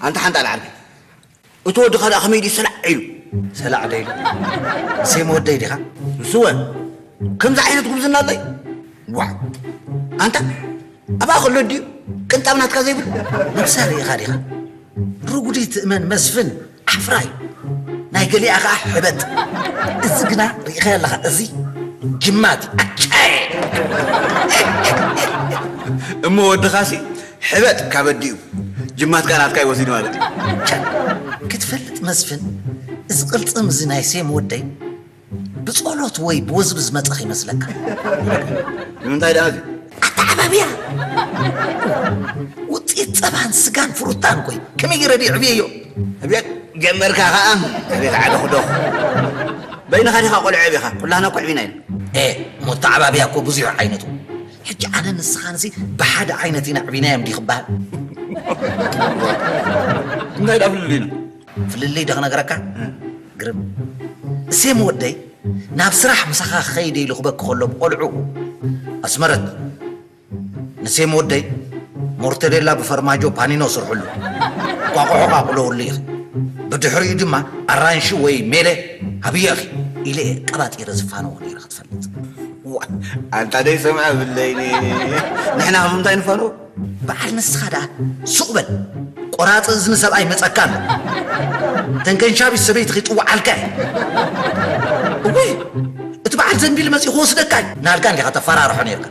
ኣንታ ሓንጣል ዓርከይ፣ እቲ ወድኻ ደኣ ከመይ ድዩ ሰላዕ ኢሉ? ሰላዕ ዶ ኢሉ? ንሴም ወደይ ዲኻ? ንስወ፣ ከምዚ ዓይነት ጉብዝና ኣሎይ? ዋዕ! ኣንታ፣ ኣብኣ ከሎ ድዩ ቅንጣብ ናትካ ዘይብሉ? ነብሳ ርኢኻ ዲኻ? ርጉዲት እመን መስፍን ዓፍራ እዩ። ናይ ገሊኣ ኸዓ ሕበጥ። እዚ ግና ርኢኻዮ ኣለኻ፣ እዚ ጅማት ኣቻየ። እሞ ወድኻሲ ሕበጥ ካብ ኣዲኡ ጅማትካ ናትካ ይወሲድ ማለት እዩ። ቻ፣ ክትፈልጥ መስፍን፣ እዚ ቅልጽም እዚ ናይ ሴም ወደይ ብጸሎት ወይ ብወዝቢ ዝመጸ ከይመስለካ። ንምንታይ ደኣ እዚ? ኣተዓባብያ! ውጽኢት ጸባን ስጋን ፍሩታን እኮ እዩ። ከመይ ገይረ ድዩ ዕብየዮ? ዕብየት ጀመርካ ኸኣ። ዕብየት ዓለ ክዶኽ። በይንኻ ዲኻ ቆልዑ ዕቢኻ? ኩላህና እኮ ዕቢና ኢና። ኤ፣ እሞ ኣተዓባብያ እኮ ብዙሕ ዓይነቱ። ሕጂ ኣነ ንስኻንሲ ብሓደ ዓይነት ኢና ዕቢናዮም ድዩ ክበሃል? እንታይ ደኣ ፍልልዩና? ፍልልይ ዶ ክነግረካ? ግርም። እሴም ወደይ፣ ናብ ስራሕ ምሳኻ ክኸይድ ኢሉ ክበኪ ከሎ ብቆልዑኡ፣ ኣስመረት፣ ንሴም ወደይ፣ ሞርተዴላ ብፈርማጆ ፓኒኖ ስርሕሉ። ቋቑሖ ቃቑለውሉ ኢኺ። ብድሕሪኡ ድማ ኣራንሺ ወይ ሜለ ሃብዮ ኢኺ ኢለ እየ ቀባጢረ ዝፋነዎ ነይረ ክትፈልጥ። ዋ፣ ኣንታ ደይ ሰምዐ ብለይኒ። ንሕና ካብ ምንታይ ንፋነዎ? በዓል ንስኻ ደኣ ሱቕ በል። ቆራጺ እዝኒ ሰብኣይ መጸካ ኣሎ። ተንከንሻቢት ሰበይቲ ኺጥውዓልካ እየ። እወይ፣ እቲ በዓል ዘንቢል መጺኡ ክወስደካ እዩ። ናልጋ እንዲኻ ተፈራርሖ ነይርካ።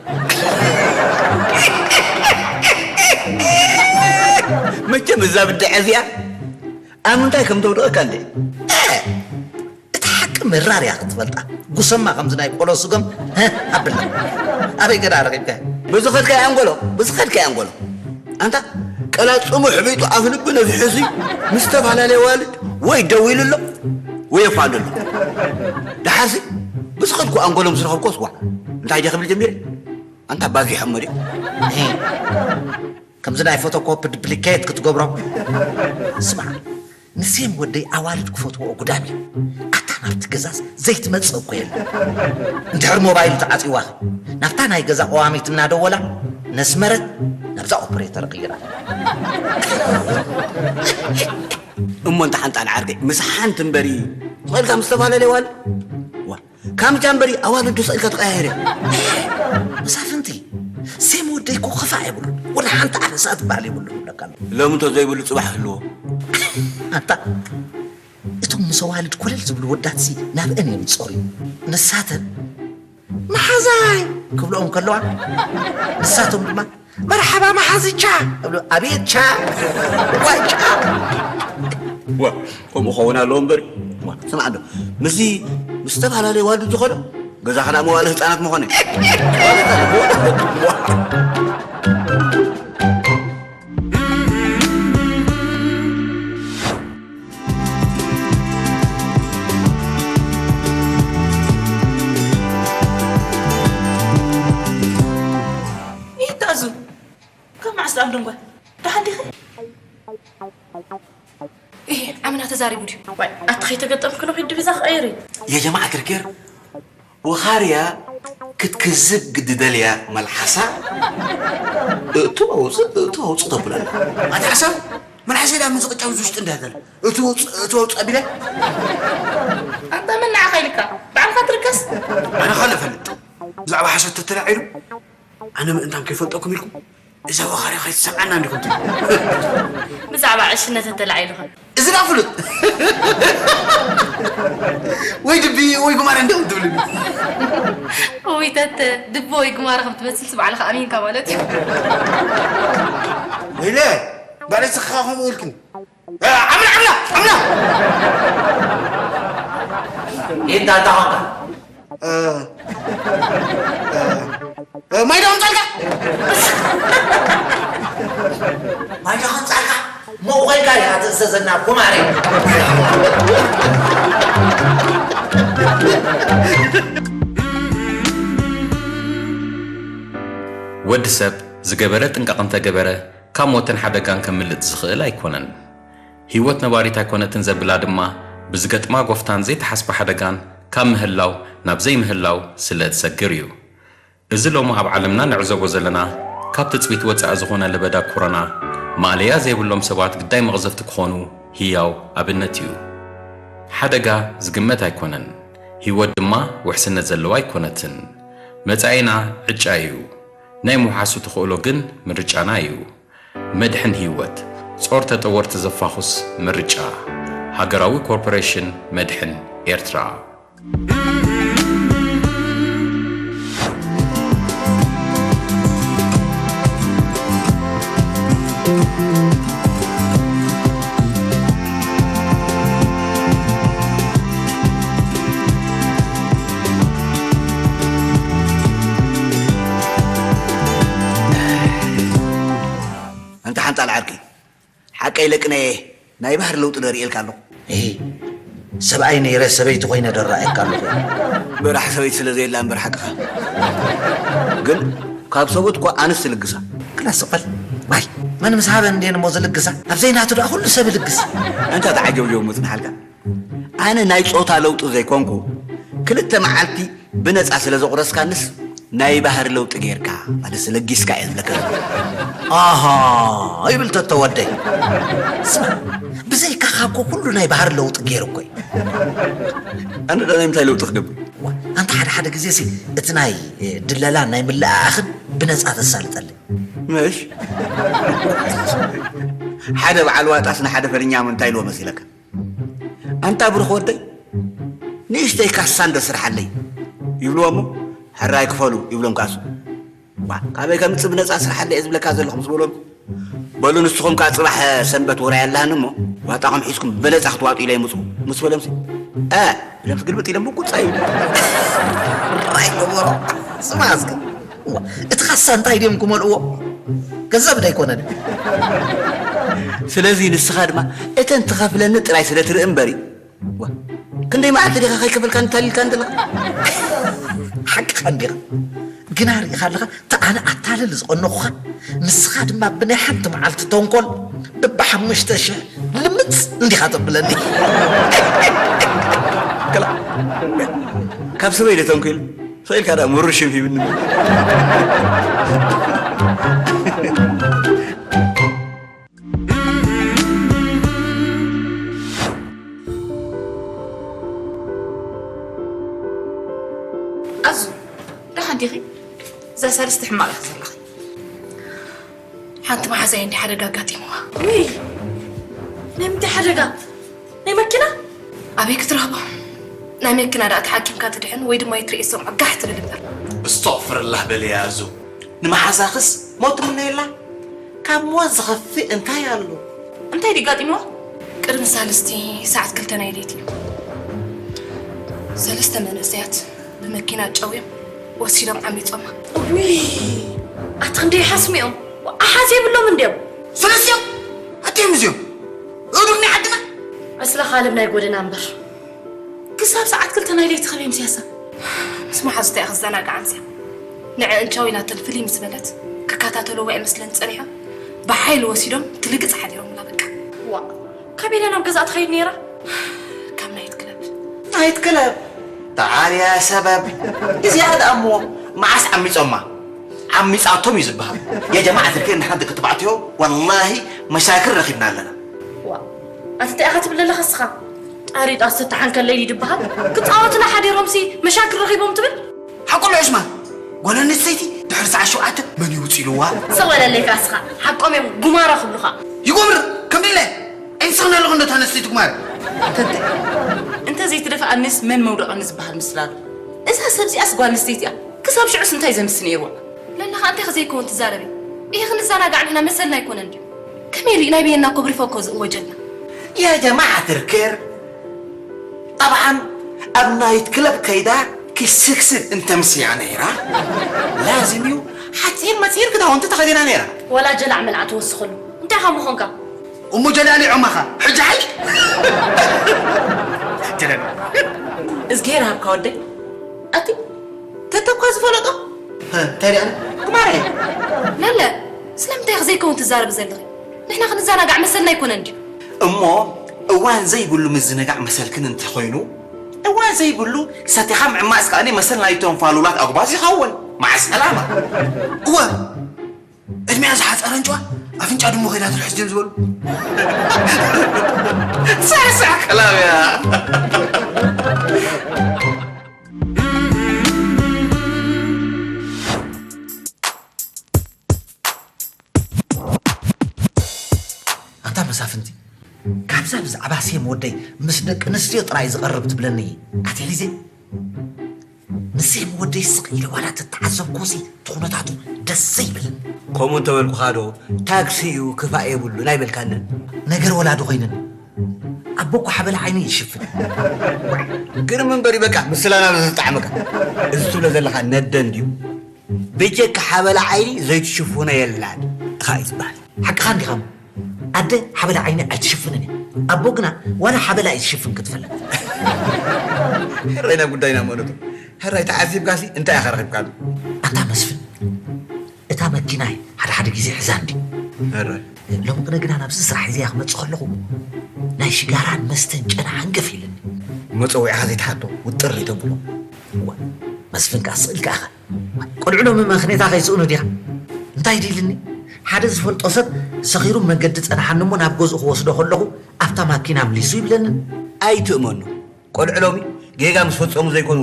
መቸም እዛ ብድዐ እዚኣ ኣብ ምንታይ ከም ተውድቐካ እንደ እቲ ሓቂ መራር እያ ክትፈልጣ። ጉሰማ ከምዚ ናይ ቆሎ ስገም፣ ህ፣ ኣብላ። ኣበይ ገዳ ረኺብካ? ብዝኸድካዮ ኣንጎሎ፣ ብዝኸድካዮ ኣንጎሎ። ኣንታ፣ ቀላ ጽሙሕ ቢጡ ኣፍ ልቢ ነፊሑሲ ምስ ዝተፈላለየ ዋልድ ወይ ደው ኢሉ ኣሎ፣ ወይ የፋንዶ ኣሎ። ደሓርሲ፣ ብዝኸድኩ ኣንጎሎ ምስ ረኸብኩስ፣ ዋ፣ እንታይ ድየ ክብል ጀሚረ? ኣንታ ባዚሖሞ ድዮም? ሄ፣ ከምዚ ናይ ፎቶኮፒ ድፕሊኬት ክትገብሮ። ስማዕ፣ ንሴም ወደይ ኣዋልድ ክፈትዎ ግዳም እዩ። ኣታ ናብቲ ገዛስ ዘይትመጽእ እኮ የለን። እንድሕር ሞባይሉ ተዓጽይዋ፣ ናብታ ናይ ገዛ ቀዋሚት እናደወላ ነስመረት ናብዛ ኦፕሬተር ቀይራ። እሞ እንተ ሓንጣል ዓርከይ፣ ምስ ሓንቲ እምበሪ፣ ጸልካ ምስ ዝተፈላለየ ዋልድ? ዋ፣ ካምቻ እምበሪ ኣዋልዱ ስእልካ ተቐያየረ። መሳፍንቲ፣ ሴም ወደይ እኮ ክፋእ የብሉን። ወላ ሓንቲ ኣበሳ ትበሃል የብሉን ይብለካ ኣሎ። ሎሚ እንተ ዘይብሉ ጽባሕ ህልዎ። ኣታ፣ እቶም ምስ ኣዋልድ ኮለል ዝብሉ ወዳትሲ ናብአን እዮም ዝጸርዩ። ንሳተን፣ "መሓዛይ" ክብልኦም ከለዋ፣ ንሳቶም ድማ፣ "መርሓባ መሓዚ ቻ" እብሉ። ኣቤት ቻ! ዋይ ቻ! ዋ፣ ከምኡ ክኸውን ኣለዎ እምበር። ዋ፣ ስማዕ ዶ፣ ምስዚ ምስ ዝተፈላለየ ዋልድ ዝኾነ፣ ገዛኻ ደኣ መዋእለ ህጻናት ምኾነ። ይታዙ፣ ካብ መዓስ ደኣ ደንጓ? ደሓን ዲኺ? እህ፣ ዓምና ተዛሪቡ ድዩ? ዋይ፣ ኣቲ ከይተገጠምኪ ዶ ኺድ ዲቪዛ ክቐይር እዩ? يا جماعة ክርክር፣ ወኻርያ ክትክዝብ ግዲ ደልያ መልሓሳ እእቱ ኣውፅእ፣ እእቱ ኣውፅእ ተብሎ ኣላ። ኣቲ ሓሳብ፣ መልሓሰይ ደኣ ምዝቕጫው እዚ ውሽጢ እንዳ ዘላ እእቱ ኣውፅእ፣ እእቱ ኣውፅእ ኣቢለ። ኣንታ መን ንዓኻ ኢልካ? ባዕልኻ ትርከስ። ኣነ ካልእ እፈልጥ። ብዛዕባ ሓሶት ተተላዒሉ፣ ኣነ ምእንታን ከይፈልጠኩም ኢልኩም እዛ ወኻርያ ከይትሰምዓና እንዲኹም ትብሉ። ብዛዕባ ዕሽነት ተተላዒልኻ። እዚ ደኣ ፍሉጥ። ወይ ድቢ ወይ ጉማረ እንዲኹም ትብሉኒ። እውይ ተተ፣ ድቢ ወይ ጉማረ ከም ትመስልሲ ባዕልኻ ኣሚንካ ማለት እዩ። ወይለ፣ ባዕለይ ስኻ ከምኡ ኢልክኒ። እ፣ ዓምላ፣ ዓምላ፣ ዓምላ! ኢንታ እንታ ኾንካ? እ፣ እ፣ እ፣ ማይ ዶ ከምጻልካ? ማይ ዶ ከምጻልካ? መቑኸልካ ኢኻ ትእዘዘና ጉማሬ። ወዲ ሰብ ዝገበረ ጥንቃቕ እንተገበረ፣ ካብ ሞትን ሓደጋን ከምልጥ ዝኽእል ኣይኮነን። ህይወት ነባሪት ኣይኮነትን ዘብላ ድማ፣ ብዝገጥማ ጎፍታን ዘይተሓስበ ሓደጋን ካብ ምህላው ናብ ዘይምህላው ስለ እትሰግር እዩ። እዚ ሎሚ ኣብ ዓለምና ንዕዘቦ ዘለና፣ ካብ ትጽቢት ወጻኢ ዝኾነ ለበዳ ኮሮና፣ ማእለያ ዘይብሎም ሰባት ግዳይ መቕዘፍቲ ክኾኑ ህያው ኣብነት እዩ። ሓደጋ ዝግመት ኣይኮነን። ህይወት ድማ ውሕስነት ዘለዋ ኣይኮነትን። መጻኢና ዕጫ እዩ። ናይ ምውሓሱ ተኽእሎ ግን ምርጫና እዩ። መድሕን ህይወት፣ ጾር ተጠወርቲ ዘፋኹስ ምርጫ። ሃገራዊ ኮርፖሬሽን መድሕን ኤርትራ። ኣንታ ሓንጣል ዓርኪ፣ ሓቀይ ለቅነየ ናይ ባህሪ ለውጢ ዶ ርእየልካ ኣለኹ? እሂ፣ ሰብኣይ ነይረ ሰበይቲ ኮይነ ዶ ራእየካ ኣለኹ? በራሕ ሰበይቲ ስለ ዘየላ እምበር ሓቅኻ። ግን ካብ ሰብኡት እኳ ኣንስቲ ልግሳ። ክላስ በል። ዋይ፣ መን ምስ ሃበ እንዴን እሞ ዝልግሳ? ኣብ ዘይናቱ ደኣ ኩሉ ሰብ ይልግስ። ኣንታ ተዓጀውጀው ምጽንሓልካ። ኣነ ናይ ጾታ ለውጢ ዘይኮንኩ፣ ክልተ መዓልቲ ብነጻ ስለ ዘቑረስካንስ ናይ ባህሪ ለውጢ ጌርካ፣ ማለትስ ለጊስካ እየ ዝብለካ ዘለኹ። ኣሃ፣ ይብል ተተ ወደይ። ስማ፣ ብዘይካኻ እኮ ኩሉ ናይ ባህሪ ለውጢ ጌሩ እኮ እዩ። ኣነ ደኣ ናይ ምንታይ ለውጢ ክገብር? ዋ፣ ኣንታ ሓደ ሓደ ግዜ ሲ እቲ ናይ፣ እ፣ ድለላን ናይ ምልእኣኽን ብነጻ ተሳልጠለይ። ምሽ? ሓደ በዓል ዋጣስ ንሓደ ፈርኛም እንታይ ኢልዎ መሲለካ? ኣንታ ብሩኽ ወደይ፣ ንእሽተይ ካሳ እንዶ ስርሓለይ ይብልዎ እሞ፣ ሕራይ ክፈሉ ይብሎም ካሱ። ዋ፣ ካበይ ከምጽእ ብነጻ ስርሓለይ እየ ዝብለካ ዘለኹ ምስ በሎም፣ በሉ ንስኹም ከኣ ጽባሕ ሰንበት ውራይ ኣላህኒ እሞ፣ ዋጣኹም ሒዝኩም ብነጻ ክትዋጡ ኢለ ይምጽኡ ምስ በሎምሲ፣ እ፣ ኢሎምሲ ግልብጥ ኢሎም ብቁጻ ይብሉ። ሕራይ ገበሮ። ስማ እስከ። እዋ፣ እቲ ካሳ እንታይ ድዮም ክመልእዎ? ገንዘብ ዶ ኣይኮነን? ስለዚ ንስኻ ድማ እተን ትኸፍለኒ ጥራይ ስለ ትርኢ እምበሪ፣ ዋ፣ ክንደይ መዓልቲ ዲኻ ከይከፈልካኒ ታሊልካኒ ዘለኻ? ሓቅኻ እንዲኻ። ግና ርኢኻ ኣለኻ፣ እቲ ኣነ ኣታልል ዝቐነኹኻ፣ ንስኻ ድማ ብናይ ሓንቲ መዓልቲ ተንኮል ብሓሙሽተ ሽሕ ልምጽ እንዲኻ ተብለኒ። ከላ፣ ካብ ሰበይ ዶ ተንኮል? ስቕ ኢልካ ደኣ ምሩር ሽም ሂብኒ። ኣዙ፣ ደሓን ዲኺ? እዛ ሰለስተ ሕማቕ ኢኺ ዘለኺ። ሓንቲ መሓዛይ እንዲ ሓደጋ ኣጋጢምዋ። ውይ፣ ናይ ምንታይ ሓደጋ? ናይ መኪና? ኣበይ ክትረኽቦ? ናይ መኪና ደኣ ተሓኪምካ ትድሕን ወይ ድማ ይትርኢ ሰምዖ ጋሕ ትብል እምበር። እስተቕፍርላህ በልያ ኣዙ። ንመሓዛኽስ ሞት ትምነየላ? ካብ ሞት ዝኸፍእ እንታይ ኣሎ? እንታይ ድዩ ኣጋጢምዋ? ቅድሚ ሳልስቲ ሰዓት ክልተ ናይ ለይቲ እዩ። ሰለስተ መንእሰያት ብመኪና ጨውዮም ወሲዶም ዓሚጾማ። እውይ፣ ኣቲ ክንደይ ሓስሚኦም። ኣሓት የብሎም እንድዮም። ሰለስቲኦም? ኣትዮም እዚኦም? እዱም ናይ ዓድና? ዕስለ ካልብ ናይ ጎደና እምበር። ክሳብ ሰዓት ክልተ ናይ ለይቲ ከመይ ምስ ያሳ? ምስ መሓዙታ እያ ክዘናጋዕ ኣምስያ። ንዐ እንቻው ኢላተን ፍልይ ምስ በለት፣ ክከታተልዋ እየ መስለን ጸኒሖም። ብሓይሊ ወሲዶም ትልግጽ ሓዲሮምላ በቃ። ዋ፣ ካበይ ኢላ ናብ ገዛኣ ትኸይድ ነይራ? ካብ ናይት ክለብ። ናይት ክለብ? ተዓል ያ ሰበብ። እዚኣ ደኣ እሞ መዓስ ዓሚጾማ? ዓሚጻቶም እዩ ዝበሃል። የጀማዓት ልክዕ ንሓንቲ ክትባዕትዮ፣ ወላሂ መሻክል ረኺብና ኣለና። ዋ፣ ኣቲ እንታይ ኢኻ ትብል ዘለኻ እስኻ? ጣሪጣ ስተሓን ከለይ ድዩ ድበሃል? ክጻወቱና ሓዲሮምሲ መሻክል ረኺቦም ትብል? ሓቁ ኣሎ ዕሽማ። ጓል ኣንስተይቲ ድሕሪ ሰዓት ሸውዓተ መን ይውጽ ኢልዋ? ሰቕ በለለይ ከኣ እስኻ። ሓቆም እዮም ጉማራ ክብሉኻ። ይጎምር፣ ከም ድለ። ኣይንስኽን ኣለኹ እንዶ እታ ኣንስተይቲ ጉማረ። ተተ። እንተ ዘይትደፍኣኒስ መን መውደቐኒ ዝበሃል ምስላ ኣሎ። እዛ ሰብ እዚኣስ ጓል ኣንስተይቲ እያ። ክሳብ ሽዑስ እንታይ ዘምስ ነይርዋ? ለለኻ እንታይ ከ ዘይከውን ትዛረቢ? ይህ ክንዘናጋዕ ንሕና መሰልና ኣይኮነን ድዩ? ከመይ ሪእና በየና ኮብሪፎ እኮ ዝእወጀልና። ያ ጀማዓት ልክር፣ ጠብዓን ኣብ ናይት ክለብ ከይዳ ክስክስን እንተምስያ ነይራ፣ ላዝም እዩ ሓፂር መፂር ክዳውንቲ ተኸዲና ነይራ። ወላ ጀላዕ መልዓ ትወስኸሉ። እንታይ ኢኻ ምኾንካ? እሞ ጀላሊ ዑማኻ፣ ሕጂ ሓቂ? ጀላሊ። እዝግሄር ሃብካ ወደይ። ኣቲ፣ ተተኳ ዝፈለጦ? ሀ፣ እንታይ ደኣ? ጉማረ። ለለ፣ ስለምንታይ ኢኺ ዘይከውን ትዛረቢ ዘለኺ? ንሕና ክንዘናጋዕ መሰልና ኣይኮነን ድዩ? እሞ እዋን ዘይብሉ ምዝንጋዕ መሰልክን እንተኾይኑ፣ እዋን ዘይብሉ ሰቲኻ ምዕማፅ ከኣኒ መሰል ናይቶም ፋሉላት ኣጉባዝ ይኸውን። ማዕ ሰላማ። እወ፣ ዕድሚኣ ዝሓፀረ እንጭዋ ኣፍንጫ ድሙ ከይዳ ትርሕስ ድዮም ዝበሉ። ሳዕሳዕ ከላብያ። ኣንታ መሳፍንቲ፣ ካብዛ ብዛዕባ ሴም ወደይ ምስ ደቂ ኣንስትዮ ጥራይ ዝቐርብ ትብለኒ ኣትሒዘ፣ ንሴም ወደይ ስቕ ኢለ ዋላ ተተዓዘብኩሲ፣ እቲ ኩነታቱ ደስ ዘይብለኒ። ከምኡ እንተበልኩኻ ዶ፣ ታክሲ እዩ፣ ክፋእ የብሉን ኣይበልካንን? ነገር ወላዲ ኮይንን፣ ኣቦ እኮ ሓበላ ዓይኒ ይሽፍን። ግርም እምበር ይበቃ፣ ምስላና ብዝጠዓመካ። እዚ ትብሎ ዘለኻ ነደን ድዩ? ብጀካ ሓበላ ዓይኒ ዘይትሽፍኖ የላን ኢኻ እዩ ዝበሃል። ሓቅኻ እንዲኻ እሞ። ኣደ ሓበላ ዓይኒ ኣይትሽፍንን እያ። ኣቦ ግና ዋላ ሓበላ እዩ ዝሽፍን ክትፈልጥ። ሕራይ ናብ ጉዳይና መለቱ። ሕራይ ተዓዚብካሲ እንታይ ኢኻ ረኺብካሉ? ኣታ መስፍን፣ እታ መኪናይ ሓደ ሓደ ግዜ ሕዛን ድዩ? ሕራይ። ሎሚ ቅነ ግና ናብዚ ስራሕ ሒዘያ ክመጽእ ከለኹ ናይ ሽጋራን መስተን ጨና ሃንገፍ ኢልኒ። መጸዊዕኻ ዘይትሓቶ ውጥር ይተብሎ። እዋ፣ መስፍን ከኣ ስቕ ኢልካ ኢኻ። ቆልዑ ሎሚ መኽኔታ ከይስእኑ ዲኻ? እንታይ ድዩ ኢልኒ? ሓደ ዝፈልጦ ሰብ ሰኺሩ መንገዲ ጸንሓኒ እሞ ናብ ገዝኡ ክወስዶ ከለኹ ኣብታ ማኪና ኣምሊሱ ይብለኒ። ኣይትእመኖ። ቆልዑ ሎሚ ጌጋ ምስ ፈጸሙ ዘይኮኑ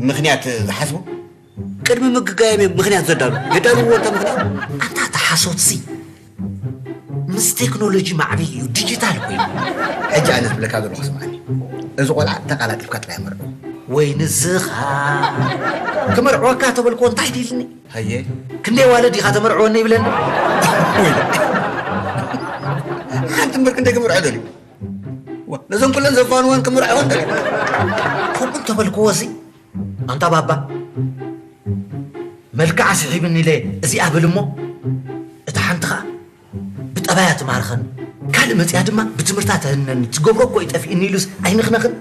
ምኽንያት ዝሓስቡ፣ ቅድሚ ምግጋዮም እዮም ምኽንያት ዘዳሉ። የዳልውዎ እንተ ምኽንያት። ኣንታ እቲ ሓሶትሲ ምስ ቴክኖሎጂ ማዕቢል እዩ፣ ዲጂታል ኮይኑ። ሕጂ ኣነ ዝብለካ ዘለኹ ስምዓኒ። እዚ ቆልዓ ተቓላጢፍካ ጥራይ መርዖ። ወይ ንዝኻ ክመርዕወካ ተበልክዎ እንታይ ድልኒ? ሃየ። ክንደይ ዋለ ዲኻ ተመርዕወኒ ይብለኒ? ወይ። ሓንቲ እምበር ክንደይ ክምርዖ ደልዩ? ዋ፣ ነዞም ኩለን ዘፋንወን ክምርዐወን ደልዩ። ከምኡ እንተበልክዎ እዚ፣ ኣንታ ባባ፣ መልክዓ ስሒብኒ ኢለ እዚኣ ብል እሞ፣ እታ ሓንቲ ኸኣ ብጠባያ ትማርኸኒ፣ ካልእ መጺኣ ድማ ብትምህርታ ተህንነኒ፣ ትገብሮ እኮ እዩ ጠፊእኒ ኢሉስ ኣይንኽነኽን።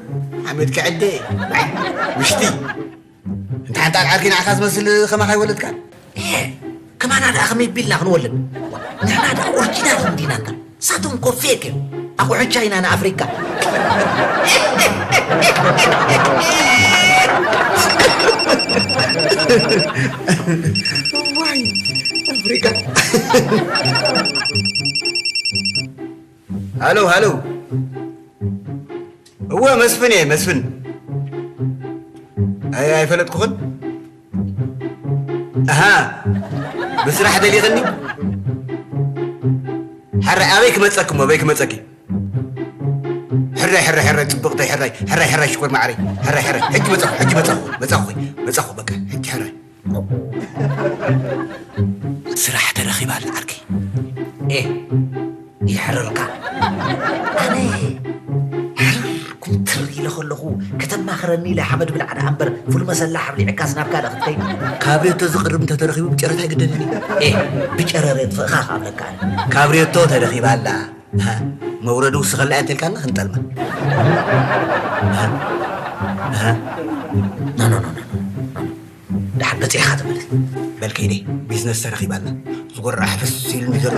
ሓመድ ክዕደ፣ ውሽጢ። እንተ ሓንቲ ኣልዓርኪ ንዓኻ ዝመስል ከማኻ ኣይወለድካን። ኤ፣ ከማና ደኣ ከመይ ቢልና ክንወልድ? ንሕና ደኣ ኦሪጂናል እንዲና እንዳ። ንሳቶም እኮ ፌክ እዮም። ኣቑሑ ቻይና ንኣፍሪካ። ዋይ፣ ኣፍሪካ። ሃሎ፣ ሃሎ። እወ፣ መስፍን እየ፣ መስፍን። ኣይ-፣ ኣይፈለጥኩኽን። ኣሃ፣ ብስራሕ ደሊኽኒ? ሕራይ፣ ኣበይ ክመጸኪ እሞ፣ ኣበይ ክመጸኪ? ሕራይ፣ ሕራይ፣ ሕራይ፣ ጽብቕተይ፣ ሕራይ፣ ሕራይ፣ ሕራይ፣ ሽኮር ማዕረይ፣ ሕራይ፣ ሕራይ፣ ሕጂ መጻኹ፣ ሕጂ መጻኹ፣ መጻኹ፣ መጻኹ፣ በቃ፣ ሕጂ ሕራይ። ስራሕ ተረኺባ ኣላ ዓርከይ። ኤ፣ ይሕረልካ። ኣነ ሕርር ኩምትር ኢለ ከለኹ ከተማኽረኒ ኢለ ሓመድ ብላዕ ደኣ እምበር ፉል መሰላ ሓብሊዕካስ ናብ ካልእ ክትከይድ። ካብሬቶ ዝቕርብ እንተተረኺቡ ብጨረታ ኣይግደንን እዩ። ኤ፣ ብጨረር የጥፍእኻ ክኣብለካ ኣነ። ካብሬቶ ተረኺባ ኣላ። ሃ፣ መውረዲ ውስኸላ እያ እንተልካና ክንጠልማ። ሃ፣ ሃ። ኖ፣ ኖ፣ ኖ፣ ኖ፣ ኖ። ደሓን በጺሕኻ ተመለስ። በል ከይደ፣ ቢዝነስ ተረኺባ ኣላ። ዝጎርራ ሕፍስ ኢሉኒ ዘሎ።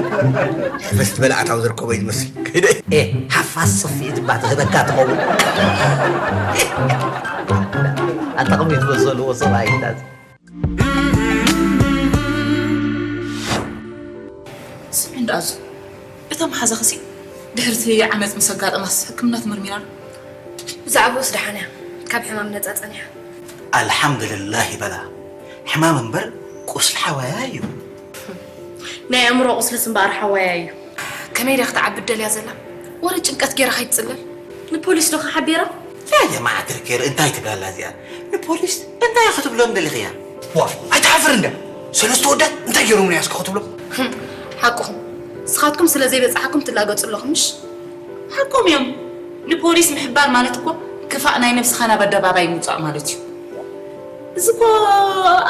ሕፍስ ዝበለ ኣታዊ ዝርከቦ እዩ ዝመስል። ከይደ። ኤ፣ ሓፋስ ጽፍኢት እባ ትህበካ ትኸውን። ኣጠቕሚት በዘልዎ ሰብኣይ እንዳዚ። ስምዒ እንዳኣዞ፣ እታ መሓዛኽሲ ድሕሪ እቲ ዓመጽ ምስ ኣጋጠማስ ሕክምና ተመርሚራ ዶ? ብዛዕባኡስ ደሓን እያ። ካብ ሕማም ነጻ ጸኒሓ። ኣልሓምዱልላህ ይበላ። ሕማም እምበር ቁስሊ ሓዋያ እዩ። ናይ ኣእምሮ ቁስልስ እምበኣር ሓዋያ እዩ። ከመይ ድያ ክትዓቢ ደልያ ዘላ? ወረ ጭንቀት ጌራ ከይትጽለል። ንፖሊስ ዶ ሓቢራ? ያ ጀማዓ ትርኬር እንታይ ትብላላ እዚኣ? ንፖሊስ እንታይ ክትብሎም ደሊኽያ? ዋ፣ ኣይትሓፍር እንድያ? ሰለስተ ወዳት እንታይ ገይሮም ናይ ኣስከ ክትብሎም? ህም፣ ሓቅኹም። ንስኻትኩም ስለ ዘይበጻሕኩም ትላገጹ ኣለኹም፣ ምሽ? ሓቆም እዮም። ንፖሊስ ምሕባር ማለት እኮ ክፋእ ናይ ነብስኻ ናብ ኣደባባይ ምውጻእ ማለት እዩ። እዚ እኮ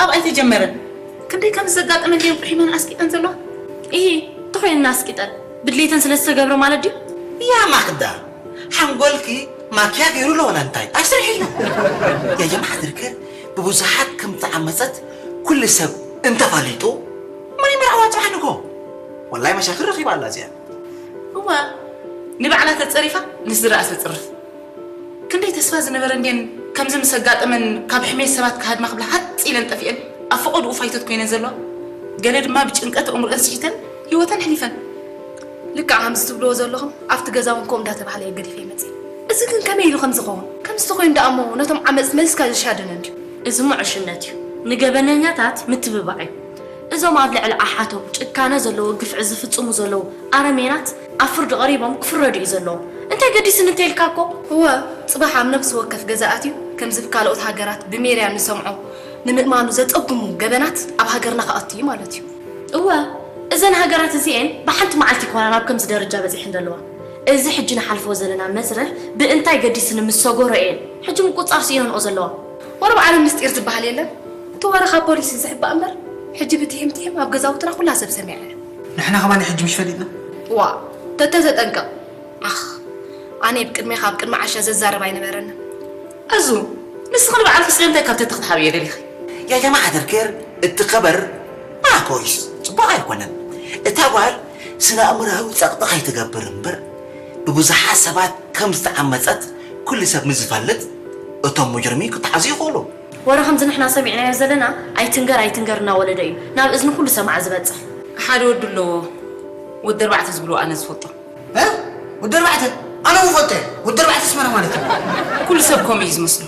ኣብ ኣይተጀመረን። ክንደይ ከም ዘጋጠመ እንድዮም ቁሒመን ኣስቂጠን ዘለዋ። እሂ፣ ተኾይንና ኣስቂጠን። ብድሌተን ስለ ዝተገብረ ማለት ድዩ? ያ ማክዳ፣ ሓንጎልኪ ማክያ ገይሩ ኣሎ ወላ እንታይ? ኣስርሒሉ። ያ ጀማዓ ትርክር ብብዙሓት ከም ተዓመጸት ኩሉ ሰብ እንተፈሊጡ፣ መን ይመርዓዋ ጽባሕ ንግሆ? ወላይ መሻክል ረኺባ ኣላ እዚኣ። እዋ፣ ንባዕላ ተጸሪፋ ንስድራኣ ተጽርፍ። ክንደይ ተስፋ ዝነበረ እንድየን ከምዚ ምስ ኣጋጠመን ካብ ሕሜት ሰባት ክሃድማ ክብላ ሃጽ ኢለን ጠፊአን ኣብ ፈቐድኡ ፋይቶት ኮይነን ዘለዋ። ገለ ድማ ብጭንቀት ኣእምሮአን ስሒተን ህይወተን ኣሕሊፈን። ልክዕ ከምዚ ትብልዎ ዘለኹም ኣብቲ ገዛ እውን ከምኡ እንዳተባህለ እየ ገዲፈ ይመጽእ። እዚ ግን ከመይ ኢሉ ከም ዝኸውን? ከምዚ ተኾይኑ ደኣ እሞ ነቶም ዓመጽቲ መሊስካ ዝሻደነ እንድዩ። እዚ እሞ ዕሽነት እዩ። ንገበነኛታት ምትብባዕ እዩ። እዞም ኣብ ልዕሊ ኣሓቶም ጭካነ ዘለዎ ግፍዒ ዝፍጽሙ ዘለዉ ኣረሜናት ኣብ ፍርዲ ቀሪቦም ክፍረዱ እዩ ዘለዎም። እንታይ ገዲስኒ እንተ ኢልካ እኮ። እወ፣ ጽባሕ ኣብ ነፍሲ ወከፍ ገዛ ኣትዩ ከምዚ ብካልኦት ሃገራት ብሜድያ ንሰምዖ ንምእማኑ ዘጸግሙ ገበናት ኣብ ሃገርና ክኣቱ እዩ ማለት እዩ። እወ፣ እዘን ሃገራት እዚኤን ብሓንቲ መዓልቲ ይኮና ናብ ከምዚ ደረጃ በጺሐን ዘለዋ። እዚ ሕጂ ንሓልፎ ዘለና መስርሕ ብእንታይ ገዲስኒ ምስ ሰጎሮ እየን ሕጂ ምቁጽጻር ስኢነንኦ ዘለዋ። ወረ በዓል ምስጢር ዝበሃል የለን። እቲ ወረ ካብ ፖሊስ እዩ ዝሕባእ እምበር፣ ሕጂ ብትሒም ትሒም ኣብ ገዛውትና ኩላ ሰብ ሰሚዓ እያ። ንሕና ከማን ሕጂ ምሽ ፈሊጥና? ዋ፣ ተተተጠንቀቕ። ዓኽ፣ ኣነ ብቅድሜኻ ኣብ ቅድሚ ዓሻ ዘዛርብ ኣይነበረንን። ኣዙ፣ ንስኺ ንባዕልኺ ስለምንታይ ካብ ተተኽ ትሓብዮ ደሊኺ? يا جماعة الخير، التخبر ما كويس، ጽቡቕ ኣይኮነን። እታ ጓል ስነ ኣእምሮኣዊ ጸቕጢ ከይትገብር እምበር፣ ብብዙሓት ሰባት ከም ዝተዓመጸት ኩሉ ሰብ ምስ ዝፈልጥ፣ እቶም ሙጅርሚን ክተሓዙ ይኽእሉ። ወረ ከምዚ ንሕና ሰሚዕናዮ ዘለና ኣይትንገር ኣይትንገር እናወለደ እዩ ናብ እዝኒ ኩሉ ሰማዒ ዝበጽሕ። ሓደ ወዲ ኣለዎ፣ ወዲ ኣርባዕተ ዝብልዎ ኣነ ዝፈልጦ። እ? ወዲ ኣርባዕተ? ኣነ እውን ፈልጦ እየ። ወዲ ኣርባዕተ ኣስመራ ማለት እዩ። ኩሉ ሰብ ከምኡ እዩ ዝመስሎ።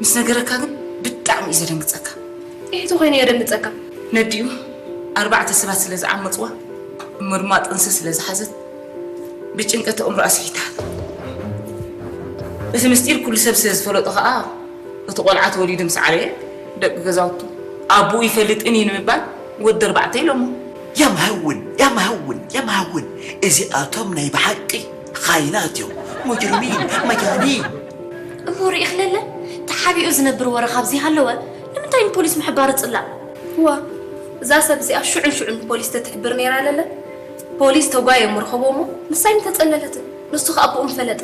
ምስ ነገረካ ግን ብጣዕሚ እዩ ዘደንግጸካ። ይህ ተኾይኑ የደንግጸካ። ነዲኡ ኣርባዕተ ሰባት ስለ ዝዓመጽዋ እሞ ድማ ጥንሲ ስለ ዝሓዘት ብጭንቀት ኣእምሮኣ ስሒታ። እቲ ምስጢር ኩሉ ሰብ ስለ ዝፈለጦ ከኣ እቲ ቆልዓ ተወሊዱ ምስ ዓበየ ደቂ ገዛውቱ ኣቦኡ ይፈልጥን እዩ ንምባል ወዲ ኣርባዕተ ኢሎሞ። يا مهون، يا مهون، يا مهون، እዚኣቶም ናይ ብሓቂ ኻይናት እዮም። ሙጅርሚን፣ መጃኒን። እሞ ርኢኽለለ? ተሓቢኡ ዝነብር ወረ ካብዚ ሃለወ ንምንታይ ንፖሊስ ምሕባር ጽላእ? እዋ፣ እዛ ሰብ እዚኣ ሽዑን ሽዑን ንፖሊስ ተትሕብር ነይራ ለለ? ፖሊስ ተጓየ ምርኸቦ እሞ ንሳይ ምተጸለለትን ንሱ ኸኣ ብኡ ምፈለጠ።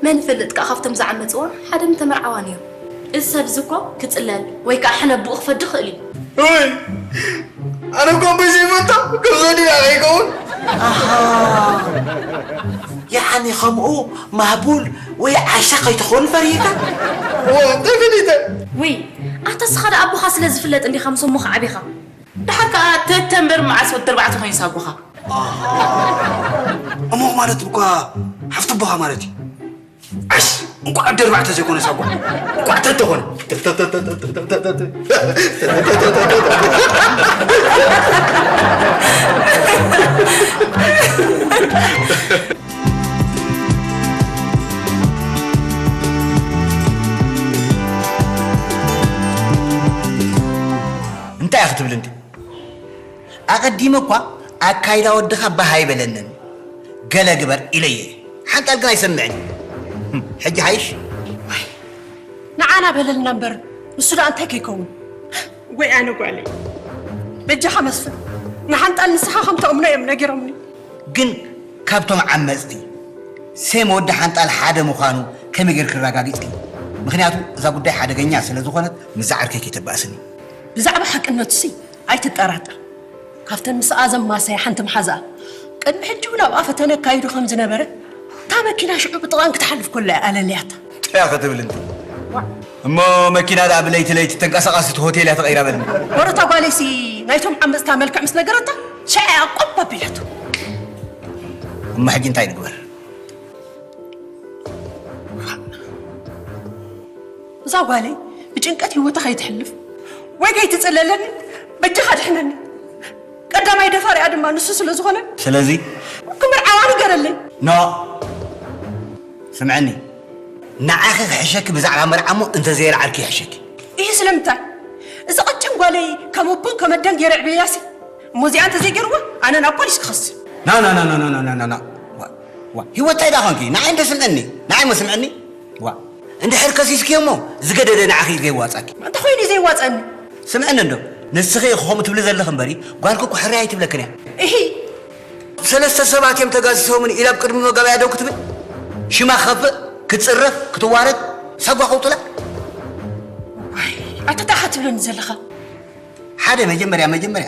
መን ይፈልጥ ከኣ ካብቶም ዝዓመጽዋ ሓደ ምተመርዓዋ ነይሩ። እዚ ሰብ እዚ እኮ ክጽለል ወይ ከኣ ሕነ ብኡ ክፈዲ ይኽእል እዩ። እወይ፣ ኣነ እኮ ኣቦይ ዘይፈቶ ከም ዘድልያ ከይከውን። ኣሃ፣ ያዓኒ ከምኡ ማህቡል ወይ ዓሻ ከይትኾን ፈሪህካ? እወ፣ እንታይ ፈሊጠ? ውይ፣ ኣታ እስኻ ደኣ ኣቦኻ ስለ ዝፍለጥ እንዲኻ ምስ እሞኻ ዓቢኻ። ደሓር ከኣ ተተ እምበር መዓስ ወዲ ኣርባዕተ ኮይንስ ኣቦኻ? ኣሃ፣ እሞኽ ማለት እኳ ሓፍቲ ኣቦኻ ማለት እዩ። ዓሽ፣ እንቋዕ ወዲ ኣርባዕተ ዘይኮነ ሳጓ። እንቋዕ ተተ ኾነ። እንታይ ኢኻ ክትብል እንዲ? ኣቐዲመ እኳ ኣካይዳ ወድኻ ባህ ኣይበለንን። ገለ ግበር ኢለየ። ሓንጣል ግን ኣይሰምዕን። ሕጂ ሓይሽ? ንዓና በለልና እምበር፣ ንሱ ደኣ እንታይ ከይከውን? ወይ ኣነ ጓለይ። በጃኻ መስፍን፣ ንሓንጣል ንስኻ ከም ተእምኖ እዮም ነጊሮምኒ። ግን ካብቶም ዓመጽቲ፣ ሴም ወዲ ሓንጣል ሓደ ምዃኑ ከመይ ጌርኪ ኣረጋጊጽኪ? ምኽንያቱ እዛ ጉዳይ ሓደገኛ ስለ ዝኾነት፣ ምስዛ ዓርከይ ከይተባእስኒ። ብዛዕባ ሓቅነቱሲ ኣይትጠራጠር። ካብተን ምስኣ ዘማሰያ ሓንቲ መሓዛኣ፣ ቅድሚ ሕጂ እውን ኣብኣ ፈተነ ኣካይዱ ከም ዝነበረ፣ እታ መኪና ሽዑ ብጥቓን ክትሓልፍ ከላ እያ ኣለልያታ። እንታይ ኢኻ ክትብል እንዲ? ዋእ። እሞ መኪና ደኣ ብለይቲ ለይቲ ተንቀሳቓሲት ሆቴል እያ ተቐይራ በልኒ። ወረ እታ ጓለይሲ ናይቶም ዓመጽታ መልክዕ ምስ ነገረታ፣ ሻዕ እያ ቆብ ኣቢላቶ። እሞ ሕጂ እንታይ ንግበር? እዛ ጓለይ ብጭንቀት ህይወታ ከይትሕልፍ ወይ ከይትጽለለኒ በጃኻ ድሕነኒ። ቀዳማይ ደፋሪኣ ድማ ንሱ ስለ ዝኾነ ስለዚ ክምርዓዋ ንገረለይ። ኖ፣ ስምዕኒ፣ ንዓኺ ክሕሸኪ ብዛዕባ መርዓ እሞ እንተዘየልዓልኪ ይሕሸኪ። ይህ ስለምንታይ? እዚ ቐጭን ጓለይ ከም ኣቦን ከም ኣደን ገይረ ኣዕብየያሲ። እሞ እዚኣ እንተዘይገይርዋ ኣነ ናብ ፖሊስ ክኸስ። ና፣ ና፣ ና። ዋ፣ ዋ፣ ህይወት እንታይ ደኣ ኾንኪ? ንዓይ እንተ ስምዕኒ፣ ንዓይ እሞ ስምዕኒ። ዋ፣ እንድሕር ከሲስኪ እሞ ዝገደደ ንዓኺ እዩ ዘይዋጻኪ። እንታይ ኾይኑ እዩ ዘይዋጻኒ? ስምዕኒ እንዶ፣ ንስኺ ኢኺ ከምኡ ትብሊ ዘለኺ እምበሪ፣ ጓልኪ እኮ ሕርያ ኣይትብለክን እያ። እሂ። ሰለስተ ሰባት እዮም ተጋሲሶምኒ ኢላ ኣብ ቅድሚ መጋበያ ደው ክትብል? ሽማ ክኸፍእ፣ ክትጽረፍ፣ ክትዋረድ፣ ሳጓ ከውጥላ? ዋይ፣ ኣታ እንታይ ኢኻ ትብለኒ ዘለኻ? ሓደ መጀመርያ መጀመርያ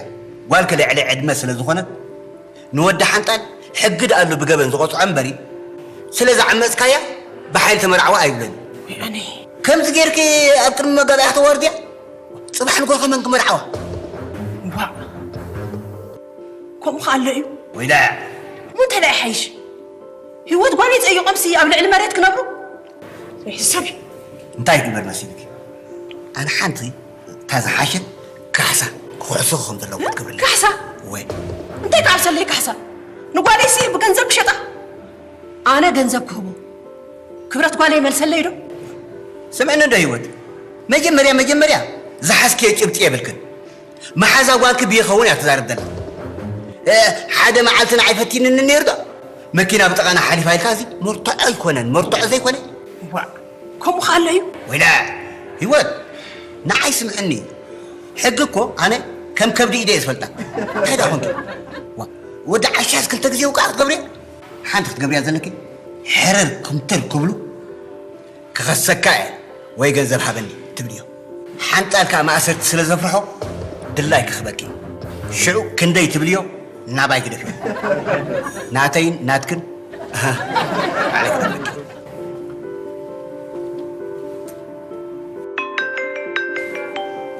ጓልኪ ልዕሊ ዕድመ ስለ ዝኾነት ንወዲ ሓንጣል ሕጊ ደኣ ኣሎ ብገበን ዝቐጽዖ እምበሪ፣ ስለ ዝዓመጽካያ ብሓይሊ ተመርዓዋ ኣይብለኒ። ኣነ ከምዚ ጌርኪ ኣብ ቅድሚ መጋባእያ ከተዋርድያ፣ ጽባሕ ንግሆ ከመን ክመርዓዋ? ዋዕ፣ ከምኡ ከ ኣሎ እዩ? ወይዳ። እሞ እንታይ ደኣ ይሓይሽ? ህይወት ጓለይ ጸይቖምሲ ኣብ ልዕሊ መሬት ክነብሩ? ዘይሕሰብ እዩ። እንታይ ይግበር መሲልኪ? ኣነ ሓንቲ እታ ዝሓሸት ካሕሳ ክሕሱ ከም ዘለዎ ትገብርለይ። ካሕሳ? ወይ። እንታይ ክዓብሰለይ ካሕሳ? ንጓለይሲ ብገንዘብ ክሸጣ? ኣነ ገንዘብ ክህቦ፣ ክብረት ጓለይ ይመልሰለይ ዶ? ስምዕኒ እንዶ ህይወት፣ መጀመርያ መጀመርያ ዝሓዝክዮ ጭብጢ የብልክን። መሓዛ ጓልኪ ብይኸውን እያ ትዛረብ ዘላ። እ፣ ሓደ መዓልቲ ንዓይ ፈቲንኒ ነይሩ ዶ? መኪና ብጥቓና ሓሊፋ ኢልካ፣ እዚ መርትዖ ኣይኮነን፣ መርትዖ ዘይኮነ። ዋዕ፣ ከምኡ ከ ኣሎ እዩ? ወይላ ህይወት፣ ንዓይ ስምዕኒ። ሕጊ እኮ ኣነ ከም ከብዲ ኢደ እየ ዝፈልጣ። እንታይ ደኣ ኮንኪ? ዋ፣ ወዲ ዓሻስ ክልተ ግዜ ውቃዕ ክትገብርዮ? ሓንቲ ክትገብርያ ዘለኪ፣ ሕርር ክምትር ክብሉ ክኸሰካ እየ ወይ ገንዘብ ሃበኒ ትብልዮ። ሓንጣል ከኣ ማእሰርቲ ስለ ዘፍርሖ ድላይ ክኽበኪ። ሽዑ ክንደይ ትብልዮ ናባይ ግደፍዮ። ናተይን ናትክን፣ ኣሃ፣ ባዕለይ ክደፍረኪ።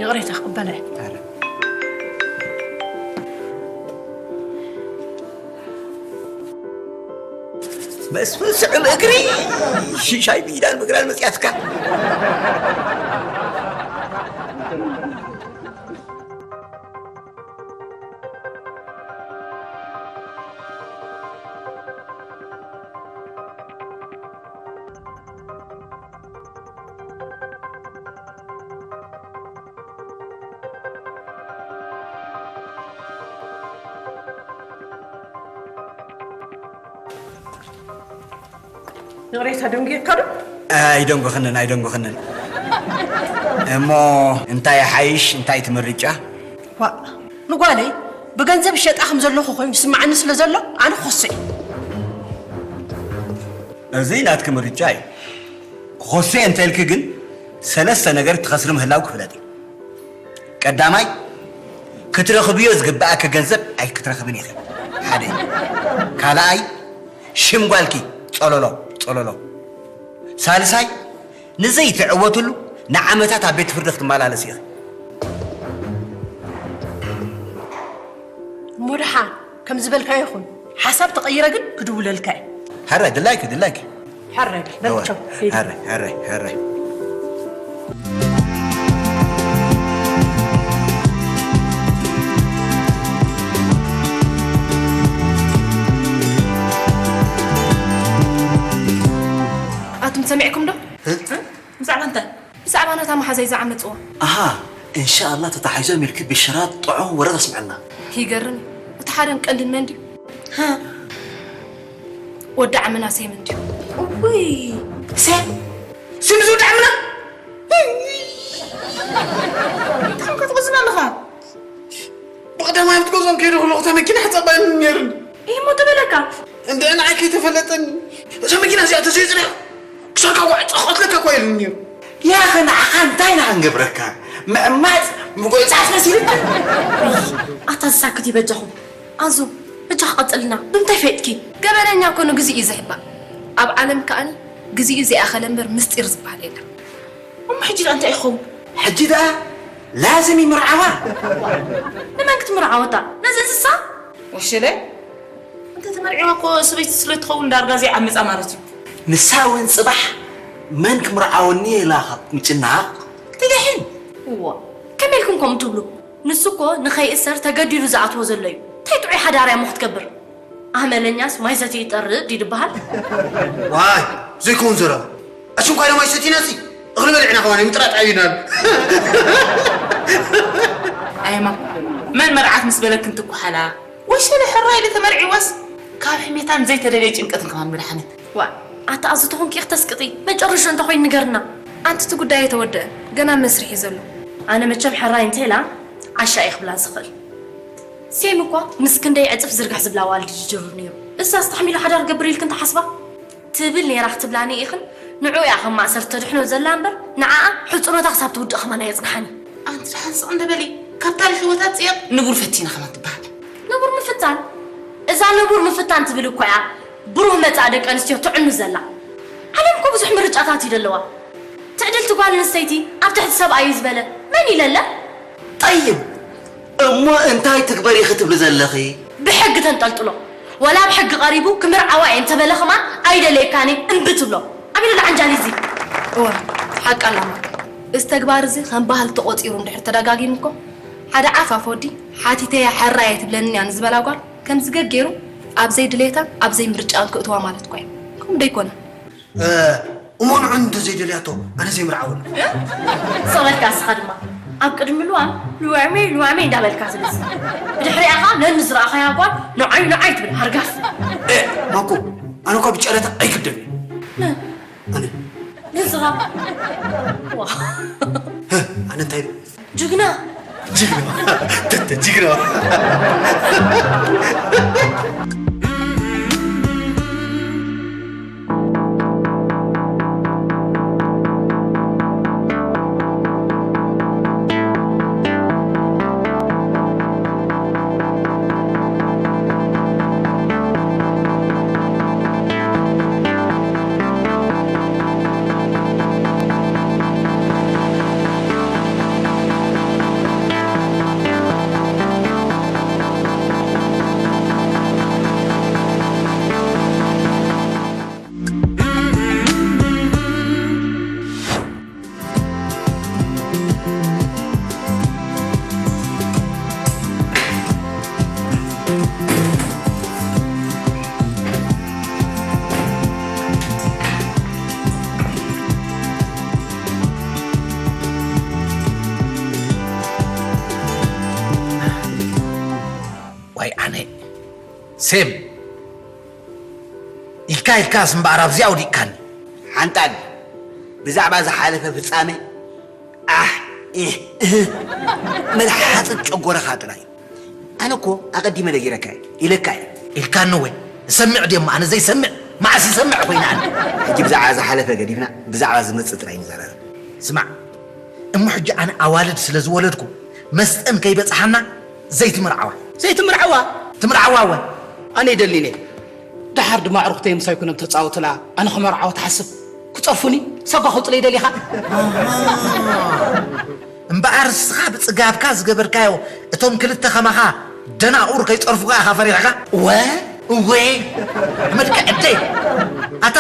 ይቕሬታ ክቕበለ። ኣረ። መስፍን ስዕም እግሪ ሽሻይ ብኢዳን ምግዳል መጽያትካ። ይቕሬታ ደንጉየካ ዶ? ኣይደንጎኽንን፣ ኣይደንጎኽንን። እሞ እንታይ ይሓይሽ፣ እንታይ ትምርጫ? ዋእ፣ ንጓለይ ብገንዘብ ይሸጣ ከም ዘለኹ ኮይኑ ይስምዓኒ ስለ ዘሎ፣ ኣነ ክኾሶ እየ። እዚ ናትኪ ምርጫ እዩ። ክኾሶ እየ እንተልኪ ግን፣ ሰለስተ ነገር ትኸስሪ ምህላው ክፍለጥ እዩ። ቀዳማይ፣ ክትረኽብዮ ዝግብኣኪ ገንዘብ ኣይክትረኽብን ኢኺ። ሓደ። ካልኣይ፣ ሽም ጓልኪ ጸሎሎ፣ ጸሎሎ። ሳልሳይ፣ ንዘይትዕወትሉ ንዓመታት ኣብ ቤት ፍርዲ ክትመላለሲ ኢኺ። እሞ ደሓን፣ ከም ዝበልካዮ ይኹን። ሓሳብ ተቐይረ ግን ክድውለልካ እየ። ሕራይ፣ ድላይኪ፣ ድላይኪ። ሕራይ በል፣ በል፣ እወ፣ ቻው፣ ሂድ። ሕራይ፣ ሕራይ፣ ሕራይ። ኣቱም ሰሚዕኩም ዶ? እ? ብዛዕባ እንታይ? ብዛዕባ ነታ መሓዛይ ዝዓመጽዋ። ኣሃ፣ እንሻኣላ ተታሒዞም ኢልኪ ብሽራ ጥዑም ወረ ተስምዐና። ይገርም እዩ። እቲ ሓደን ቀንድን መን ድዩ? ሃ? ወዲ ዓምና ሴም እንድዩ። እውይ! ሴም? ሴም እዚ ወዲ ዓምና? እንታይ ክትቕዝን ኣለኻ? ብቐዳማይ ኣብቲ ገዝኦም ከይደ ከለኹ እታ መኪና ሓጻባይኒ ነይሩኒ። እሞ ተበለካ? እንደ ንዓይ ከይተፈለጠኒ፣ እዛ መኪና እዚኣ ተዘይጽርያ፣ ክሳብ ካብ ጓዕ ጸቕ ቀትለካ እኳ ኢሉኒ ነይሩ። ያኸ ንዓኻ እንታይ ኢና ክንገብረካ? ምዕማጽ፣ ምጉዕጻጽ መሲልካ? እይ፣ ኣታ ዝሳክት ይበጃኹም። ኣዙ፣ በጃኻ ቀጽልና። ብምንታይ ፈይጥኪ? ገበነኛ እኮ ንግዚኡ እዩ ዝሕባእ። ኣብ ዓለም ከኣኒ፣ ግዚኡ ዘይኣኸለ እምበር ምስጢር ዝበሃል የለን። እሞ ሕጂ ደኣ እንታይ ይኸውን? ሕጂ ደኣ ላዝም ይምርዓዋ። ንመን ክትምርዓወታ? ነዚ እንስሳ? ወሸለ፣ እንተ ተመርዒዋ እኮ ሰበይቲ ስለ ትኸውን ዳርጋ ዘይዓምጻ ማለት እዩ። ንሳ እውን ጽባሕ መን ክምርዓወኒ ኢላ ካብ ምጭናቕ ትድሕን። እዋ፣ ከመይ ኢልኩም ከምኡ ትብሉ? ንሱ እኮ ንኸይእሰር ተገዲዱ ዝኣትዎ ዘሎ እዩ። እንታይ ጥዑይ ሓዳር እያ እሞ ክትገብር? ኣመለኛስ ማይ ሰትዩ ይጠርእ ድዩ ዝበሃል? ዋይ፣ ዘይከውን ዘረባ። ኣሽንኳይ ደማይ ሰቲናሲ እኽሊ በሊዕና ከማን ምጥራጥ ዓብዩና ኣሎ። ኣይማ፣ መን መርዓት ምስ በለክን ትኩሓላ? ወሸለ ሕራይ ኢለ ተመርዒዋስ ካብ ሕሜታን ዘይተደለየ ጭንቀትን ከማን መድሓኒት። ዋ፣ ኣታ ኣዚ ተኾንኪ ኢኺ ተስቅጢ። መጨረሹ እንተ ኮይኑ ንገርና። ኣንቲ እቲ ጉዳይ ኣይተወደአን። ገና መስርሕ እዩ ዘሎ። ኣነ መቸም ሕራይ እንተ ኢላ ዓሻ እየ ክብላ ዝኽእል። ሴም እኳ ምስ ክንደይ ዕጽፍ ዝርግሕ ዝብላ ኣዋልድ እዩ ዝጅርር ነይሩ። እሳ ኣስተሕሚሉ ሓዳር ገብር ኢልክን ትሓስባ? ትብል ነይራ ክትብላኒ ኢኽን ንዑ እያ ከም ማእሰርቲ ተድሕኖ ዘላ እምበር ንዓኣ ሕጽኖታ ክሳብ ትውድእ ከማን ኣየጽንሓን እዩ። ኣንቲ ደሓን ስቕ እንደ በሊ፣ ካብ ታሪኽ ህይወታት ጽየቕ ንቡር ፈቲና ከማን ትበሃል። ንቡር ምፍታን? እዛ ንቡር ምፍታን ትብል እኮ እያ ብሩህ መጻኢ ደቂ ኣንስትዮ ትዕኑ ዘላ። ዓለም እኮ ብዙሕ ምርጫታት እዩ ዘለዋ። ትዕድልቲ ጓል ኣንስተይቲ ኣብ ትሕቲ ሰብኣይ እዩ ዝበለ መን ኢለለ? ጠይብ እሞ እንታይ ትግበሪ ክትብሊ ዘለኺ? ብሕጊ ተንጠልጥሎ። ወላ ኣብ ሕጊ ቀሪቡ ክምርዓዋ እየ እንተበለ ከማን ኣይደለየካን እየ እምቢ ትብሎ። ኣበይ ኣሎ ዓንጃል እዚ? እወ ሓቃ ኣላ ማር። እዚ ተግባር እዚ ከም ባህሊ ተቖጺሩ እንድሕር ተደጋጊሙ እኮ ሓደ ዓፋፍ ወዲ ሓቲተያ ሕራየ ትብለኒ እያ ንዝበላ ጓል ከምዚ ገገይሩ ኣብ ዘይድልየታን ኣብ ዘይምርጭኣን ክእትዋ ማለት እኳ እዩ። ከምኡ ዶ ኣይኮነን? እሞ ንዑ እንተዘይደልያቶ ኣነ ዘይምርዓወሉ። ስቕ በልካ እስኻ ድማ ኣብ ቅድሚ ልዋም ልዋመይ ልዋመይ እንዳበልካ ትልዝ። ብድሕሪኣ ኸዓ ነኒ ዝረኣኻያ ጓል ንዓይ ንዓይ ትብል ሃርጋፍ። ማኮ ኣነ እኳ ብጨረታ ኣይግደን። ኣነ ንስኻ ኣነ እንታይ ጅግና ጅግና ተተ ጅግና ዋይ ኣነ ሴም ኢልካ ኢልካስ እምበኣር ኣብዚኣ ኣውዲቕካኒ። ሓንጣል ብዛዕባ ዝሓለፈ ፍጻመ ኣሕ ኢህ እህ መልሓጽ ጨጎረኻ ጥራይ። ኣነ እኮ ኣቐዲመ ነጊረካ እየ ኢለካ እየ። ኢልካኒ ወይ እሰምዕ ድየ እሞ ኣነ ዘይሰምዕ መዓስ ይሰምዕ ኮይነ ኣነ። ሕጂ ብዛዕባ ዝሓለፈ ገዲፍና ብዛዕባ ዝመጽእ ጥራይ ንዘራረብ። ስማዕ እሞ ሕጂ ኣነ ኣዋልድ ስለ ዝወለድኩ መስጠን ከይበጽሓና ዘይትምርዓዋ። ዘይትምርዓዋ? ትምርዓዋ እወ። ኣነ ይደሊን እየ። ደሓር ድማ ኣዕሩኽተይ ምሳይ ኮይኖም ተጻወቱላ ኣነ ክመርዓዋ ትሓስብ? ክጸርፉኒ? ሳጓ ከውጽለይ ደሊኻ? እምበኣር ንስኻ ብጽጋብካ ዝገበርካዮ እቶም ክልተ ከማኻ ደናቑር ከይጸርፉኻ ኢኻ ፈሪሕካ? እወ። እወ። ኣመድካ ዕደይ። ኣታ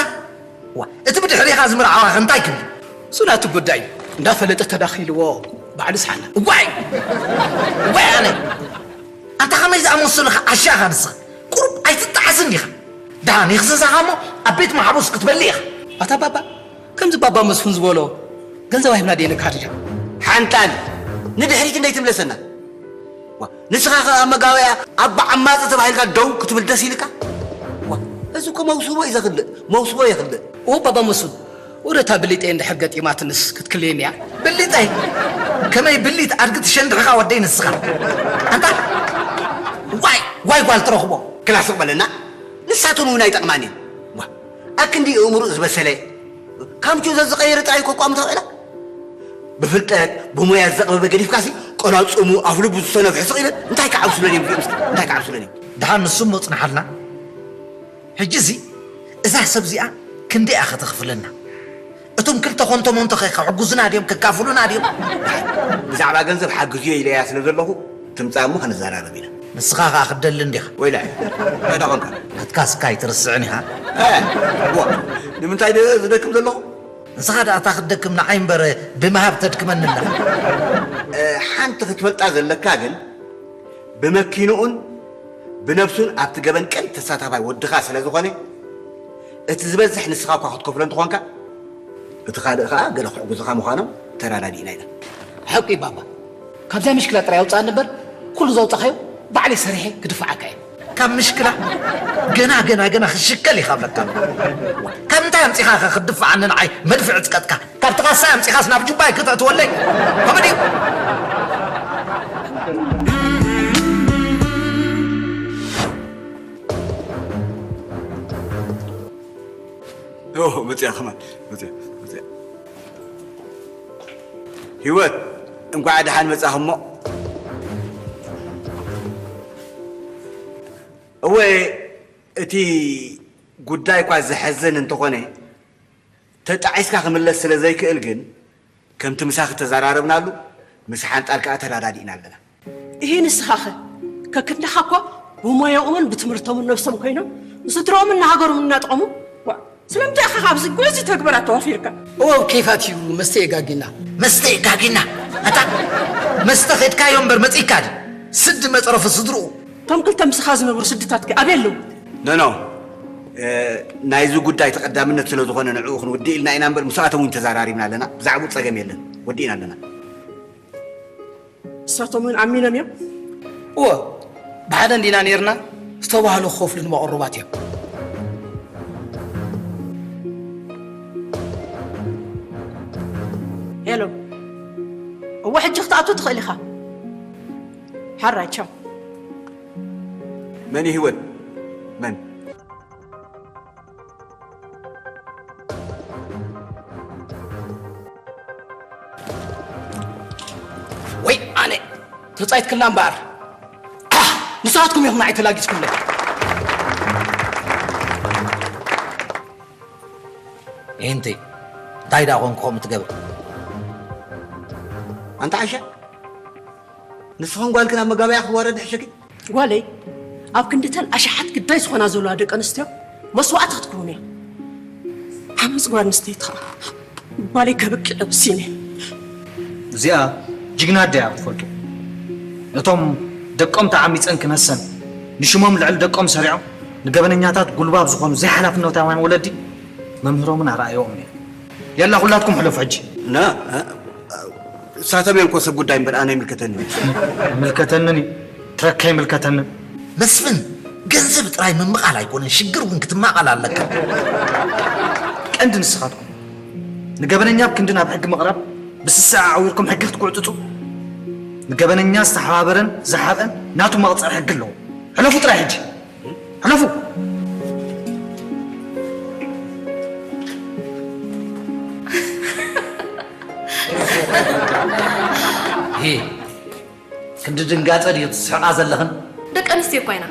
ዋ፣ እቲ ብድሕሪኻ ዝምርዓዋኸ እንታይ ክብል? እሱ ናቱ ጉዳይ እዩ። እንዳፈለጠ ተዳኺልዎ ባዕሉ ዝሓና። እዋይ! እዋይ ኣነ! ኣንታ ከመይ ዝኣመሰሉ ዓሻ ኢኻ ንስኻ? ቁሩብ ኣይትጠዓስን ዲኻ? ደሓን ይኽሰሳኻ እሞ ኣብ ቤት ማሕቡስ ክትበሊ ኢኻ። ኣታ ባባ፣ ከምዚ ባባ መስፉን ዝበሎ ገንዘብ ኣይብና ድየ ንካድልያ? ሓንጣል ንድሕሪት እንደይትምለሰና። ዋ፣ ንስኻ ኸኣ መጋበያ ኣባ ዓማጺ ተባሂልካ ደው ክትብል ደስ ኢልካ? ዋ፣ እዚ እኮ መውስቦ እዩ ዘኽልእ፣ መውስቦ የኽልእ። እወ ባባ መስፍን፣ ወረታ ብሊጠይ እንድሕር ገጢማትንስ ክትክልየኒ እያ? ብሊጠይ? ከመይ ብሊት ኣድጊ ትሸንድሕኻ ወደይ ንስኻ? ኣንታ ዋይ ዋይ ጓል ትረኽቦ። ክላስቕ በለና። ንሳቶም እውን ኣይጠቕማን እየን። ዋ፣ ኣክንዲ እእምሩኡ ዝበሰለ ካምቹ ዘዝቐየረ ጥራይ እኮ ቋሙ ተኽእላ። ብፍልጠት ብሞያ ዘቕበበ ገዲፍካሲ ቆላጽሙ ኣፍ ልቡ ዝተነፍሐ ስቕ ኢለን እንታይ ክዓብሱለን እዮም እዚኦም እስኪ እንታይ ክዓብሱለን እዮም። ደሓን ንሱ እሞ ጽንሓልና። ሕጂ እዚ እዛ ሰብ እዚኣ ክንደይ እያ ከተኽፍለና? እቶም ክልተ ኮንቶ ሞንቶኸ ክሕጉዙና ድዮም ክካፍሉና ድዮም? ደሓን ብዛዕባ ገንዘብ ሓግዝዮ ኢለያ ስለ ዘለኹ ትምጻእ እሞ ክንዘራረብ ኢና። ንስኻ ኸኣ ክትደሊ እንዲኻ። ወይላይ እንታይ ደኾንካ? ናትካ ስካ ኣይትርስዕን ኢኻ። እ፣ ዋ፣ ንምንታይ ደ ዝደክም ዘለኹ? ንስኻ ደኣ እታ ክትደክም ንዓይ እምበር ብምሃብ ተድክመኒ ኣለኻ። እ፣ ሓንቲ ክትፈልጣ ዘለካ ግን ብመኪንኡን ብነብሱን ኣብቲ ገበን ቀንዲ ተሳታፋይ ወድኻ ስለ ዝኾነ እቲ ዝበዝሕ ንስኻ እኳ ክትከፍሎ እንተኾንካ እቲ ካልእ ኸኣ ገለ ክሕጉዝኻ ምዃኖም ተረዳዲእና ኢና። ሓቂ እዩ ባባ። ካብዛ ምሽክላ ጥራይ ኣውጽኣኒ እምበር ኩሉ ዘውጻኻዮ ባዕለይ ሰሪሐ ክድፍዓካ እየ። ካብ ምሽክላ ገና ገና ገና ክሽከል ኢኻ ብለካ ኣሎ። ካብ እንታይ ኣምጺኻ ኸ ክትድፍዓኒ ንዓይ መድፍዕ ዕጥቀጥካ? ካብቲ ካሳይ ኣምጺኻስ ናብ ጁባይ ክተእትወለይ? ከምኡ ድዩ? ኦ መጽያ ከማን መጽያ መጽያ። ህይወት እንኳዕ ደሓን መጻኹሞ። እወ፣ እቲ ጉዳይ እኳ ዘሐዝን እንተኾነ፣ ተጣዒስካ ክምለስ ስለ ዘይክእል ግን፣ ከምቲ ምሳኺ ተዘራረብናሉ፣ ምስ ሓንጣል ከኣ ተረዳዲእና ኣለና። ይሄ ንስኻኸ? ከክንድኻ እኳ ብሞያኦምን ብትምህርቶምን ነብሶም ኮይኖም፣ ንስድራኦምን ንሃገሮምን እናጠቐሙ፣ ዋ፣ ስለምንታይ ኢኻ ካብዚ ጎዚ ተግባራት ተዋፊርካ? እወ፣ ኬፋት እዩ፣ መስተ የጋጊና። መስተ የጋጊና? ኣታ መስተ ኸድካዮ እምበር መጺእካ ድዩ? ስዲ መጽረፊ ስድርኡ። እቶም ክልተ ምሳኻ ዝነበሩ ስድታትከ ኣበይ ኣለዉ? ኖ፣ ኖ። እ፣ ናይዚ ጉዳይ ተቐዳምነት ስለ ዝኾነ ንዕኡ ክንውድእ ኢልና ኢና እምበር ምስኣቶም እውን ተዘራሪብና ኣለና። ብዛዕባኡ ጸገም የለን። ወዲእና ኣለና። ንሳቶም እውን ኣሚኖም እዮም? እወ፣ ብሓደ እንዲና ነይርና፣ ዝተባህሉ ክኸፍሉ ድማ ቅሩባት እዮም። ሄሎ፣ እወ፣ ሕጂ ክትኣቱ ትኽእል ኢኻ። ሓራይ፣ ቻው። መን እዩ ህይወት? መን? ወይ ኣነ ተጻይትክላ እምበኣር። ኣህ! ንስኻትኩም ኢኹም ንዓይ ተላጊጽኩምለይ። ኤንተይ፣ እንታይ ደኣ ኾንኩ ከምኡ ትገብር? ኣንታ ዓሻ፣ ንስኽን ጓልክን ኣብ መጋባእያ ክትዋረድ ሕሸኪ? ጓለይ፣ ኣብ ክንድተን ኣሽሓት ግዳይ ዝኾና ዘለዋ ደቂ ኣንስትዮ መስዋእቲ ክትከውን እያ። ዓመፅ ጓል ኣንስተይቲ ኸዓ ጓለይ ከብቅዕ እየ ወሲነ። እዚኣ ጅግና ኣደ እያ ክትፈልጡ። ነቶም ደቆም ተዓሚፀን ክነሰን ንሽሞም ልዕሊ ደቆም ሰሪዖም ንገበነኛታት ጉልባብ ዝኾኑ ዘይሓላፍነታውያን ወለዲ መምህሮምን ኣርኣዮምን እያ። የላ ኩላትኩም ሕለፉ ሕጂ። ና፣ እ፣ እሳቶም እዮም እኮ ሰብ ጉዳይ እምበር ኣነ ኣይምልከተንን እዩ። ኣይምልከተንን እዩ። ትረካ ኣይምልከተንን። መስፍን፣ ገንዘብ ጥራይ ምምቓል ኣይኮነን፣ ሽግር እውን ክትማቓል ኣለካ። ቀንዲ ንስኻትኩም ንገበነኛ ኣብ ክንዲ ናብ ሕጊ ምቕራብ ብስስዐ ኣዕዊርኩም ሕጊ ክትጉዕጽጹ፣ ንገበነኛ ዝተሓባበረን ዝሓብአን ናቱ መቕጸዒ ሕጊ ኣለዎ። ሕለፉ ጥራይ ሕጂ። ሕለፉ። ሂ፣ ክንዲ ድንጋጸ ድዩ ትስሕቓ ዘለኽን? ደቂ ኣንስትዮ እኳ ኢና።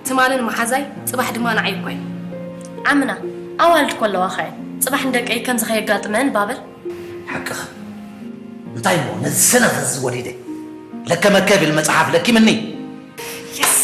ትማልን መሓዛይ፣ ጽባሕ ድማ ንዓይ እኳ እዩ። ዓምና፣ ኣዋልድ እኮ ኣለዋኻ እየን። ጽባሕ ንደቀይ ከምዚ ከየጋጥመን ባበል። ሓቅኻ። እንታይ እሞ ነዚ ሰነፍ እዚ ወሊደ? ለከ መከ ብል መጽሓፍ ለኪምኒ። የስ!